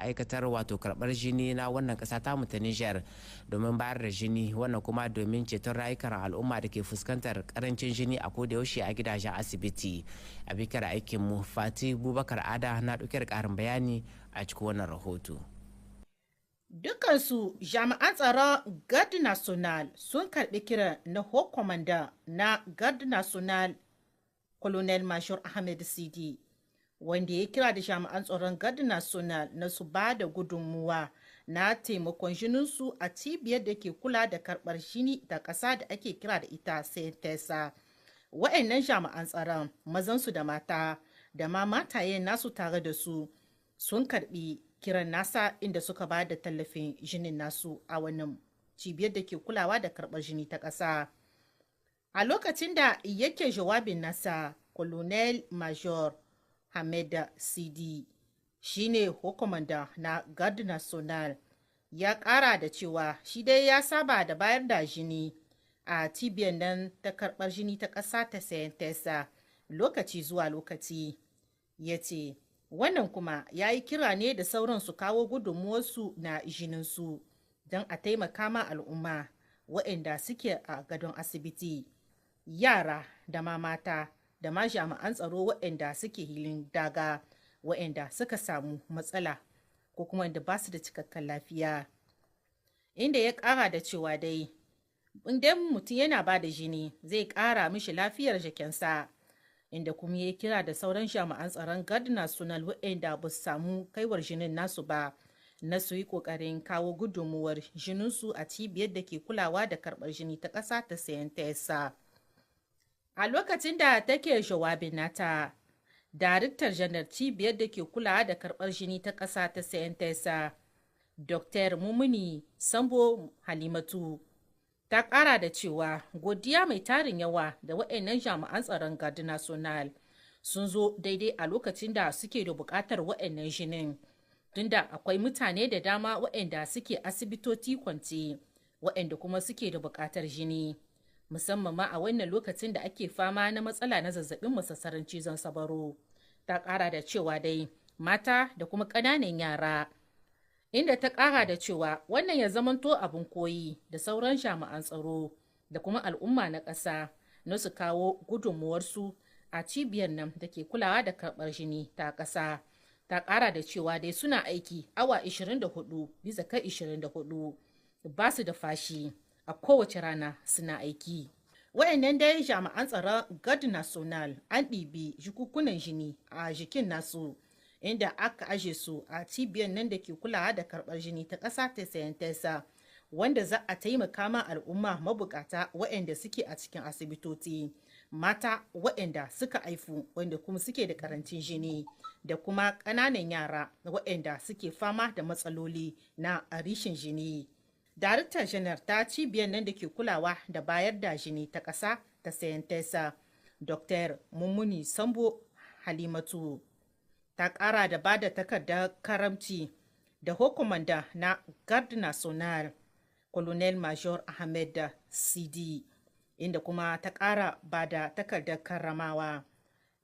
Ma'aikatar wato karɓar jini na wannan ƙasa tamu ta Nijar domin bayar da jini, wannan kuma domin ceton rayukan al'umma da ke fuskantar karancin jini a koda yaushe a gidajen asibiti. A bikar aikinmu Fati Bubakar Ada na ɗauke da ƙarin bayani a cikin wannan rahoto. Dukansu jami'an tsaron Garde Nationale sun karbi kiran na Haut Commandant na Garde Nationale, Colonel Major Ahmed Sidi, wanda ya kira da jami'an tsaron Garde Nationale na su ba da gudunmuwa na taimakon jininsu a cibiyar da ke kula da karɓar jini da ƙasa da ake kira da ita CNTS. Wa'annan jami'an tsaron, mazansu da mata da ma matayen nasu tare da su, sun karbi kiran nasa, inda suka ba da tallafin jinin nasu a wannan cibiyar da ke kulawa da karɓar jini ta ƙasa. A lokacin da yake jawabin nasa, Colonel Major Hamed Sidi, shine hukumanda na Garde Nationale, ya ƙara da cewa shi dai ya saba da bayar da jini a cibiyar nan ta karɓar jini ta ƙasa ta CNTS lokaci zuwa lokaci. Ya ce wannan kuma ya yi kira ne da sauran su kawo gudunmuwarsu na jininsu don a taimaka ma al'umma waɗanda suke a gadon asibiti, yara da ma mata da ma jami'an tsaro waɗanda suke hilin daga, waɗanda suka samu matsala ko kuma wanda ba su da cikakken lafiya. Inda ya ƙara da cewa dai idan mutum yana ba da jini, zai ƙara mishi lafiyar jikinsa, inda kuma ya kira da sauran jami'an tsaron Garde Nationale waɗanda ba su samu kaiwar jinin nasu ba na su yi ƙoƙarin kawo gudunmuwar jininsu a cibiyar da ke kulawa da karɓar jini ta ƙasa ta CNTS. A lokacin da take jawabin nata, Daraktar Janar cibiyar da ke kulawa da karɓar jini ta ƙasa ta CNTS, Dr. Mumuni Sambo Halimatu, ta ƙara da cewa godiya mai tarin yawa da waɗannan jami'an tsaron Garde Nationale sun zo daidai a lokacin da suke da buƙatar waɗannan jinin, tunda akwai mutane da dama waɗanda suke asibitoci kwance, waɗanda kuma suke da buƙatar jini, musamman ma a wannan lokacin da ake fama na matsala na zazzabin masassaran cizon sabaro. Ta ƙara da cewa dai mata da kuma ƙananan yara, inda ta ƙara da cewa wannan ya zamanto abin koyi da sauran jami'an tsaro da kuma al'umma na ƙasa na su kawo gudunmuwarsu a cibiyar nan da ke kulawa da karɓar jini ta ƙasa. Ta ƙara da cewa dai suna aiki awa 24 bisa kai 24, ba su da fashi, a kowace rana suna aiki. Wayannan dai jami'an tsaron Garde Nationale an ɗibi jikukunan jini a jikin nasu, inda aka aje su a cibiyar nan da ke kulawa da karɓar jini ta ƙasa ta CNTS, wanda za a taimaka ma al'umma mabukata waɗanda suke a cikin asibitoci, mata waɗanda suka aifu wanda kuma suke da karancin jini, da kuma ƙananan yara waɗanda suke fama da matsaloli na rishin jini. Daraktar Janar ta cibiyar nan da ke kulawa da bayar da jini ta ƙasa ta CNTS, Dr. Mummuni Sambo Halimatu, ta ƙara da ba da takardar karamci da hukumanda na Garde Nationale, Colonel Major Ahmed Sidi, inda kuma ta ƙara ba da takardar karramawa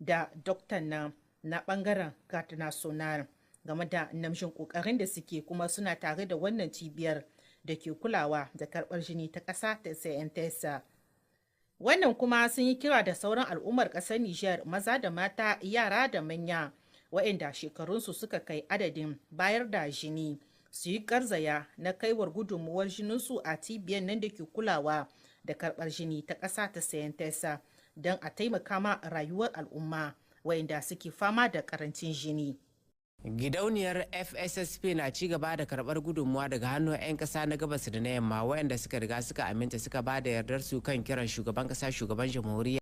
da doktan nan na ɓangaren Garde Nationale game da namshin ƙoƙarin da suke kuma suna tare da wannan cibiyar da ke kulawa da karɓar jini ta ƙasa ta CNTS. Wannan kuma sun yi kira da sauran al'ummar ƙasar Nijar, maza da mata, yara da manya, waɗanda shekarunsu suka kai adadin bayar da jini, su yi garzaya na kaiwar gudunmuwar jininsu a cibiyar nan da ke kulawa da karɓar jini ta ƙasa ta CNTS don a taimaka ma rayuwar al'umma waɗanda suke fama da ƙarancin jini. Gidauniyar FSSP na ci gaba da karbar gudunmuwa daga hannun 'yan kasa na gabas da na yamma waɗanda suka riga suka aminta suka ba da yardar su kan kiran shugaban kasa, shugaban jamhuriya.